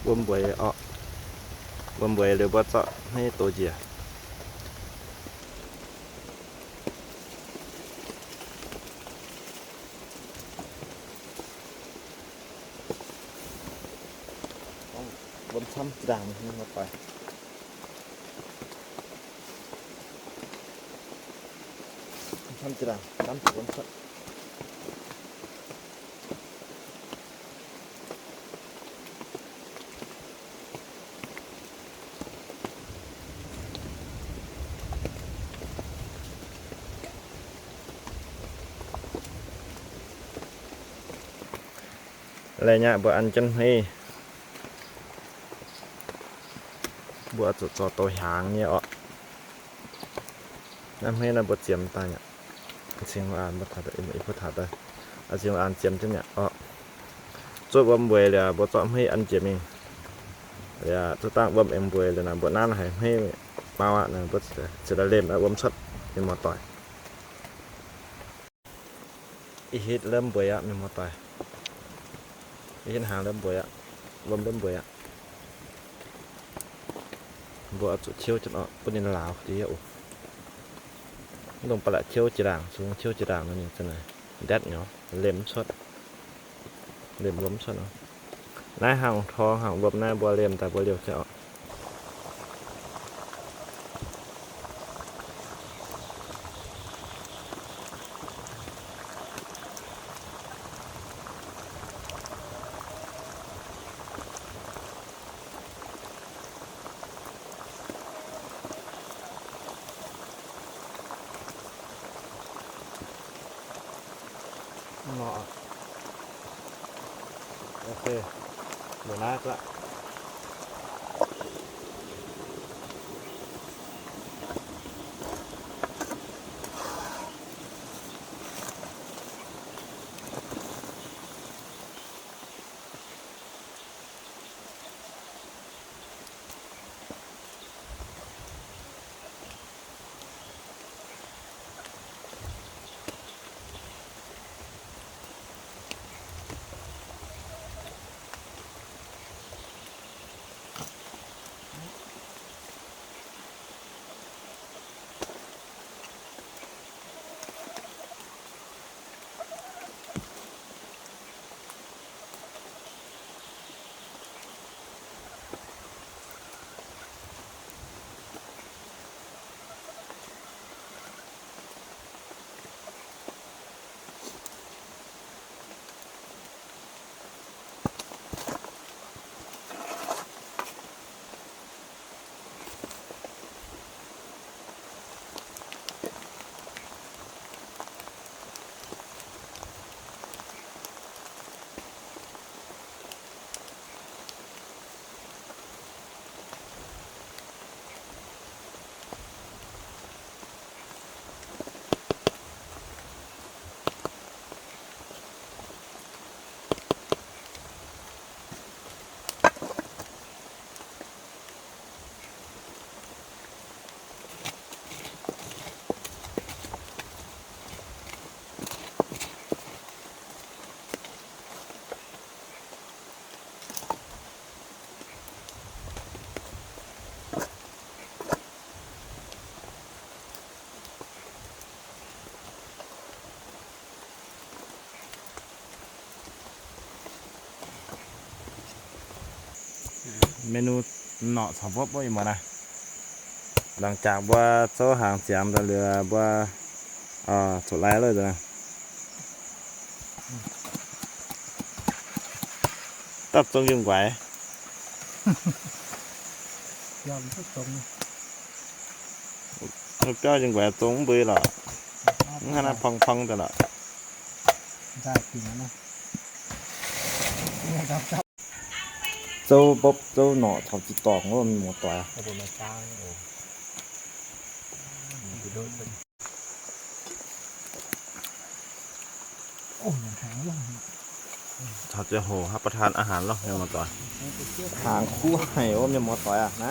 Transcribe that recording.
ບໍ່ເມື່ອຍເອາະ ບໍ່ເມື່ອຍ ຫຼືບໍ່ເຈາະໃຫ້ໂຕເຢຍ. ເບິ່ງຊ້ຳຈະດ່າງນີ້ເຂົ້າໄປ ຊ້ຳຈະດ່າງ ຊ້ຳຈະດ່າງ. ໄລຍະບໍ່ອັນຈັນເຮ ບໍ່ເຈາະໂຕຫາງນີ້ອອກ ນ້ຳເຮນະບໍ່ຈຽມຕາຍ ເຊິ່ງວ່າບໍ່ທັນ ອີ່ຜູ້ຖາດໄດ້ ເອົາເຊິ່ງວ່າອັນຈຽມຈັ່ງນີ້ອອກ ໂຈະບໍ່ເມື່ອຍ ແລ້ວບໍ່ເຈາະເຮອັນຈຽມເອງ ແລ້ວໂຕຕັ້ງບໍ່ເມື່ອຍ ແລ້ວນະບໍ່ນານໃຫ້ເຮມາວ່ານະ ບໍ່ເສຍເຫຼັ້ມ ອາ ບໍ່ສົດ ເຫັນໝໍຕ່ອຍ. ອີເຮັດເລີ່ມເບື່ອຍອະ ແມ່ນບໍ່ຕາຍ ອີເຮັດຫາງເລີ່ມເບື່ອຍອະ ລວມເລີ່ມເບື່ອຍອະ ບໍ່ເອົາຈຸດຂຽວຈົນອອກ ປະເດັນລາວດີໂອ ລົງປະລະຂຽວຈະດ່າງ ສູງຂຽວຈະດ່າງນັ້ນນີ້ຈັ່ງໃດ ແດດເນາະ ເຫຼັ້ມສົດ ເຫຼັ້ມລວມສົດເນາະ. ນາຍຫາງທອງຫາງລວມນາຍບໍ່ເຫຼັ້ມ ແຕ່ບໍ່ຫຼຽວແຄ່ອອກ. ເນາະ ໂອເຄ ເດີນາກະ. ເມນູເນາະ ສະບົບບໍ່ອີ່ໝໍນະ ຫຼັງຈາກບໍ່ໂຊຫາງສຽມ ແລ້ວເຫຼືອບໍ່ ເອີ ໂຊໄລເລີຍນະ ຕັດຊົງຍັງໄຫວ ຍອມຕັດຊົງ ເຈົ້າຍັງແຫວະຕົງເບີຍລະ ຫັ້ນນະ ພັງໆ ຕະລະ ໄດ້ກິນແລ້ວນະ ໂຈບົບ ໂຈເນາະ ເຂົາຊິຕອກ ໂອ້ ມີໝົດຕົວ ໂອ້ ຍັງຫາງລົງ ເຂົາຈະໂຫຮັບປະທານອາຫານເນາະ ແມ່ນບໍ່ຕອຍ ຫາງຄູ່ໃຫ້ ໂອ້ ແມ່ນບໍ່ຕອຍອະນະ.